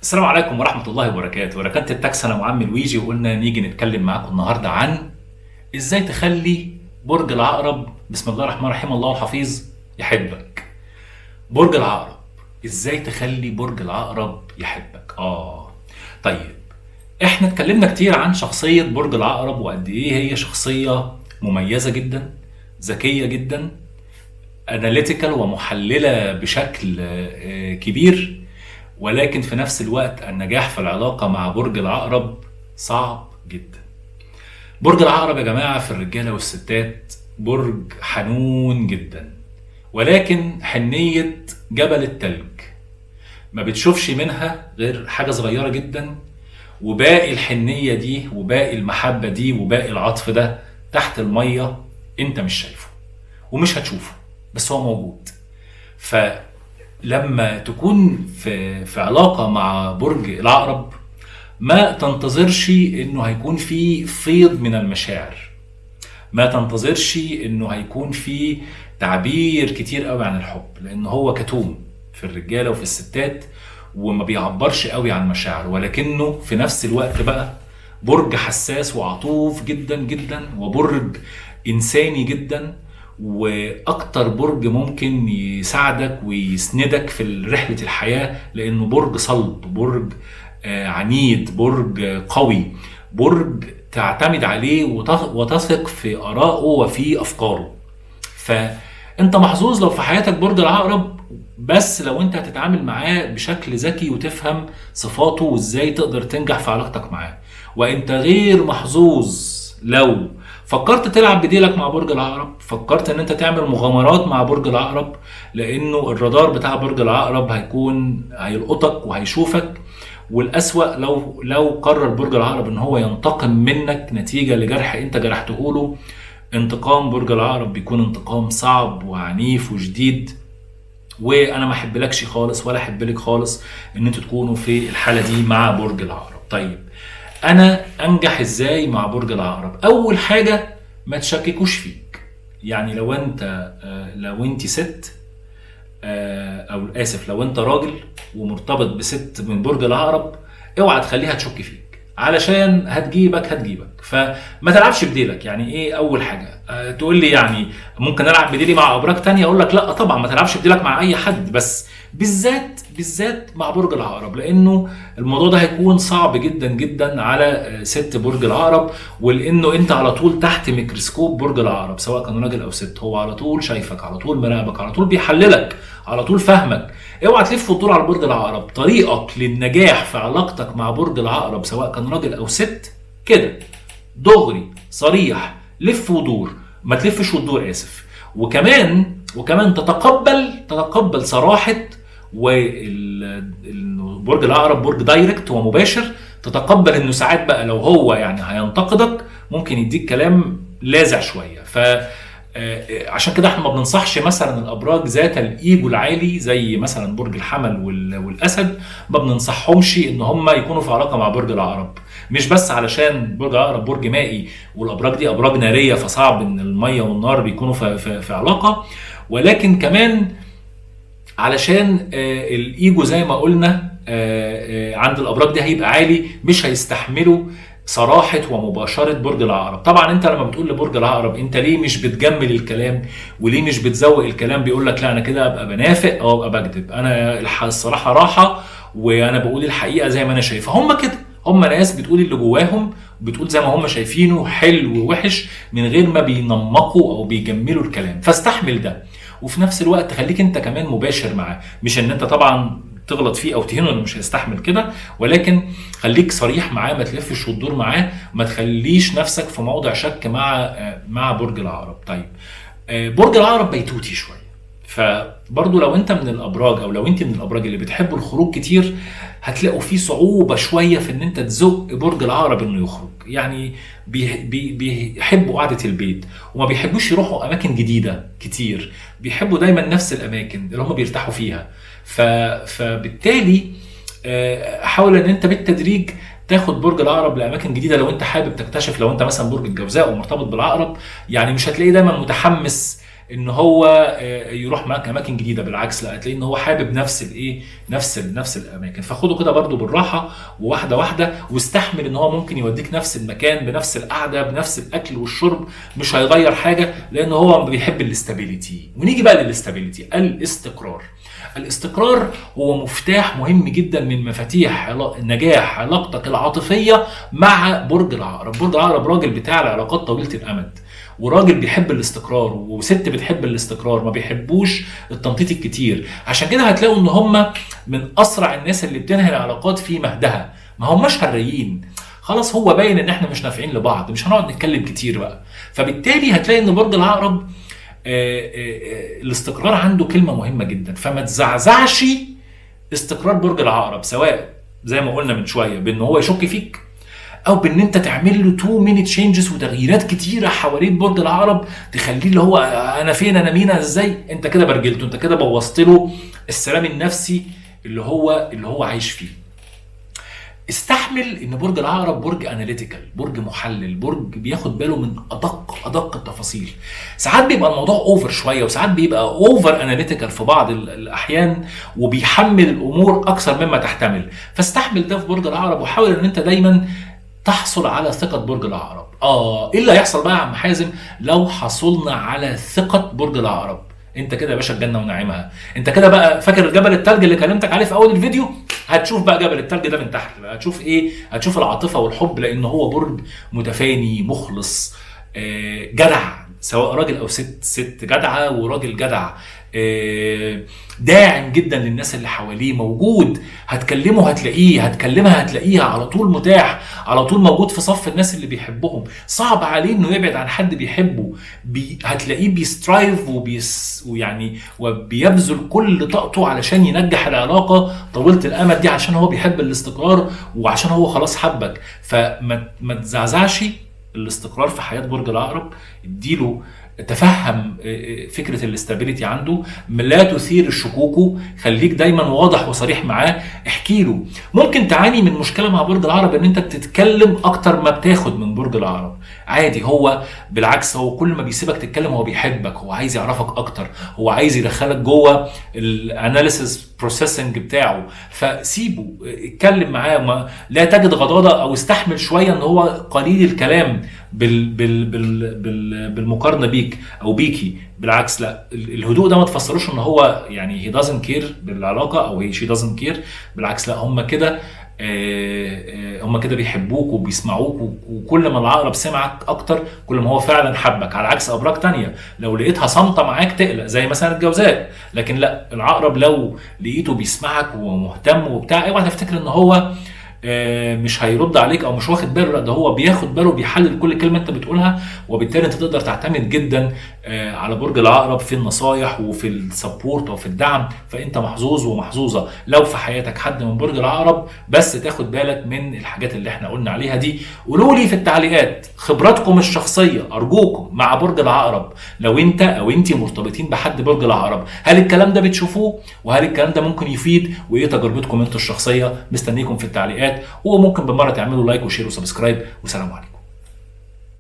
السلام عليكم ورحمة الله وبركاته. ركنت التاكسي أنا وعم لويجي، وقلنا نيجي نتكلم معاكم النهاردة عن إزاي تخلي برج العقرب، بسم الله الرحمن الرحيم الله الحفيظ، يحبك. برج العقرب، إزاي تخلي برج العقرب يحبك؟ طيب، إحنا اتكلمنا كتير عن شخصية برج العقرب وقد إيه هي شخصية مميزة جدا، ذكية جدا، analytical ومحللة بشكل كبير، ولكن في نفس الوقت النجاح في العلاقة مع برج العقرب صعب جدا. برج العقرب يا جماعة في الرجالة والستات برج حنون جدا، ولكن حنية جبل التلج ما بتشوفش منها غير حاجة صغيرة جدا، وباقي الحنية دي وباقي المحبة دي وباقي العطف ده تحت المية انت مش شايفه ومش هتشوفه، بس هو موجود. فلما تكون في علاقة مع برج العقرب ما تنتظرش انه هيكون في فيض من المشاعر، ما تنتظرش انه هيكون في تعبير كتير قوي عن الحب، لان هو كتوم في الرجالة وفي الستات وما بيعبرش قوي عن مشاعره، ولكنه في نفس الوقت بقى برج حساس وعطوف جدا جدا، وبرج انساني جدا، واكتر برج ممكن يساعدك ويسندك في رحلة الحياة، لانه برج صلب، برج عنيد، برج قوي، برج تعتمد عليه وتثق في آرائه وفي أفكاره. فأنت محظوظ لو في حياتك برج العقرب، بس لو أنت هتتعامل معاه بشكل ذكي وتفهم صفاته وإزاي تقدر تنجح في علاقتك معاه. وأنت غير محظوظ لو فكرت تلعب بديلك مع برج العقرب، فكرت ان انت تعمل مغامرات مع برج العقرب، لانه الرادار بتاع برج العقرب هيلقطك وهيشوفك. والأسوأ لو قرر برج العقرب ان هو ينتقم منك نتيجة لجرح انت جرحته له، انتقام برج العقرب بيكون انتقام صعب وعنيف وشديد. وانا ما احبلكش خالص ولا احبلك خالص ان انتوا تكونوا في الحالة دي مع برج العقرب. طيب انا انجح ازاي مع برج العقرب؟ اول حاجة ما تشككوش فيك. يعني لو انت، لو انت ست، او اسف، لو انت راجل ومرتبط بست من برج العقرب، اوعى تخليها تشك فيك، علشان هتجيبك. فما تلعبش بديلك. يعني ايه اول حاجة؟ تقول لي يعني ممكن العب بديلي مع ابراج تانية؟ اقول لك لا طبعا ما تلعبش بديلك مع اي حد، بس بالذات مع برج العقرب، لانه الموضوع ده هيكون صعب جدا جدا على ست برج العقرب، ولانه انت على طول تحت ميكروسكوب برج العقرب، سواء كان راجل او ست، هو على طول شايفك، على طول مراقبك، على طول بيحللك، على طول فاهمك. اوعى تلف وتدور على برج العقرب. طريقك للنجاح في علاقتك مع برج العقرب سواء كان راجل او ست كده دغري صريح، لف ودور، ما تلفش وتدور، اسف. وكمان تتقبل صراحة، برج العقرب برج direct ومباشر، تتقبل انه ساعات بقى لو هو يعني هينتقدك ممكن يديك كلام لاذع شوية. عشان كده احنا ما بننصحش مثلا الابراج ذات الايجو العالي زي مثلا برج الحمل والاسد، ما بننصحهمش ان هم يكونوا في علاقة مع برج العقرب، مش بس علشان برج العقرب برج مائي والابراج دي ابراج نارية، فصعب ان المية والنار بيكونوا في علاقة، ولكن كمان علشان الايجو زي ما قلنا، عند الابراج دي هيبقى عالي، مش هيستحملوا صراحة ومباشرة برج العقرب. طبعا انت لما بتقول لبرج العقرب انت ليه مش بتجمل الكلام وليه مش بتزوق الكلام، بيقول لك لا انا كده ابقى بنافق او ابقى بكذب، انا الصراحة راحة وانا بقول الحقيقة زي ما انا شايفها. هم كده، هم ناس بتقول اللي جواهم، بتقول زي ما هم شايفينه حلو ووحش من غير ما بينمقوا او بيجملوا الكلام. فاستحمل ده، وفي نفس الوقت خليك انت كمان مباشر معاه، مش ان انت طبعا تغلط فيه او تهينه انه مش هيستحمل كده، ولكن خليك صريح معاه، ما تلفش وتدور معاه، ما تخليش نفسك في موضع شك مع برج العقرب. طيب، برج العقرب بيتوتي شوية، فبرضو لو انت من الابراج او لو انت من الابراج اللي بتحبوا الخروج كتير، هتلاقوا فيه صعوبة شوية في ان انت تزق برج العقرب انه يخرج. يعني بيحبوا قعدة البيت وما بيحبوش يروحوا اماكن جديدة كتير، بيحبوا دايما نفس الاماكن اللي هم بيرتاحوا فيها. فبالتالي، حاول ان انت بالتدريج تاخد برج العقرب لاماكن جديدة لو انت حابب تكتشف. لو انت مثلا برج الجوزاء ومرتبط بالعقرب، يعني مش هتلاقيه دايما متحمس ان هو يروح معاك اماكن جديدة، بالعكس لا، هتلاقي ان هو حابب نفس الايه، نفس الاماكن. فخده كده برده بالراحة وواحدة واحدة، واستحمل ان هو ممكن يوديك نفس المكان بنفس القعدة بنفس الاكل والشرب، مش هيغير حاجة لان هو بيحب ال stability. ونيجي بقى لل stability، الاستقرار. الاستقرار هو مفتاح مهم جدا من مفاتيح نجاح علاقتك العاطفية مع برج العقرب. برج العقرب راجل بتاع العلاقات طويلة الامد، وراجل بيحب الاستقرار، وست بتحب الاستقرار، ما بيحبوش التنطيط الكتير. عشان كده هتلاقوا ان هم من اسرع الناس اللي بتنهي العلاقات في مهدها، ما هماش هريين، خلاص هو باين ان احنا مش نافعين لبعض، مش هنقعد نتكلم كتير بقى. فبالتالي هتلاقي ان برج العقرب الاستقرار عنده كلمة مهمة جدا، فما تزعزعش استقرار برج العقرب، سواء زي ما قلنا من شوية بان هو يشك فيك، او بان انت تعمل له too many changes وتغييرات كتيرة حوالين برج العقرب تخليه اللي هو انا فين، انا مين، انا ازاي. انت كده برجلته، انت كده بوظت له السلام النفسي اللي هو عايش فيه. استحمل ان برج العقرب برج analytical، برج محلل، برج بياخد باله من ادق التفاصيل. ساعات بيبقى الموضوع over شوية، وساعات بيبقى over analytical في بعض الاحيان، وبيحمل الامور اكثر مما تحتمل. فاستحمل ده في برج العقرب، وحاول ان انت دايما تحصل على ثقة برج العقرب. ايه اللي هيحصل بقى يا عم حازم لو حصلنا على ثقة برج العقرب؟ انت كده يا باشا الجنة ونعيمها. انت كده بقى فاكر جبل التلج اللي كلمتك عليه في اول الفيديو؟ هتشوف بقى جبل التلج ده من تحت بقى، هتشوف ايه؟ هتشوف العاطفة والحب، لان هو برج متفاني مخلص، جدع، سواء راجل او ست، ست جدعة وراجل جدع، داعم جدا للناس اللي حواليه، موجود، هتكلمه هتلاقيه، هتكلمها هتلاقيها، على طول متاح، على طول موجود في صف الناس اللي بيحبهم. صعب عليه انه يبعد عن حد بيحبه، هتلاقيه بي strive ويعني وبيبذل كل طاقته علشان ينجح العلاقة طويلة الامد دي، عشان هو بيحب الاستقرار وعشان هو خلاص حبك. فما تزعزعش الاستقرار في حياة برج العقرب، اديله، تفهم فكرة ال stability عنده، لا تثير شكوكه، خليك دايما واضح وصريح معاه، احكي له. ممكن تعاني من مشكلة مع برج العقرب ان انت بتتكلم اكتر ما بتاخد من برج العقرب، عادي، هو بالعكس هو كل ما بيسيبك تتكلم هو بيحبك، هو عايز يعرفك اكتر، هو عايز يدخلك جوه ال analysis processing بتاعه، فسيبه اتكلم معاه، ما لا تجد غضاضه او استحمل شوية ان هو قليل الكلام بال بال بال بال بالمقارنة بيك او بيكي. بالعكس لا، الهدوء ده ما تفسروش ان هو يعني he doesn't care بالعلاقة او هي she doesn't care، بالعكس لا، هم كده هم كده بيحبوك وبيسمعوك، وكل ما العقرب سمعك اكتر كل ما هو فعلا حبك، على عكس ابراج تانية لو لقيتها صامته معاك تقلق زي مثلا الجوزاء، لكن لا، العقرب لو لقيته بيسمعك ومهتم وبتاع اوعى تفتكر ان هو مش هيرد عليك او مش واخد باله، لا ده هو بياخد باله وبيحلل كل كلمة انت بتقولها، وبالتالي انت تقدر تعتمد جدا على برج العقرب في النصايح وفي ال support وفي الدعم. فانت محظوظ ومحظوظه لو في حياتك حد من برج العقرب، بس تاخد بالك من الحاجات اللي احنا قلنا عليها دي. قولوا لي في التعليقات خبراتكم الشخصية ارجوكم مع برج العقرب، لو انت او انت مرتبطين بحد برج العقرب هل الكلام ده بتشوفوه وهل الكلام ده ممكن يفيد، وايه تجربتكم انتوا الشخصية؟ مستنيكم في التعليقات، وممكن بالمرة تعملوا like و share و subscribe، وسلام عليكم.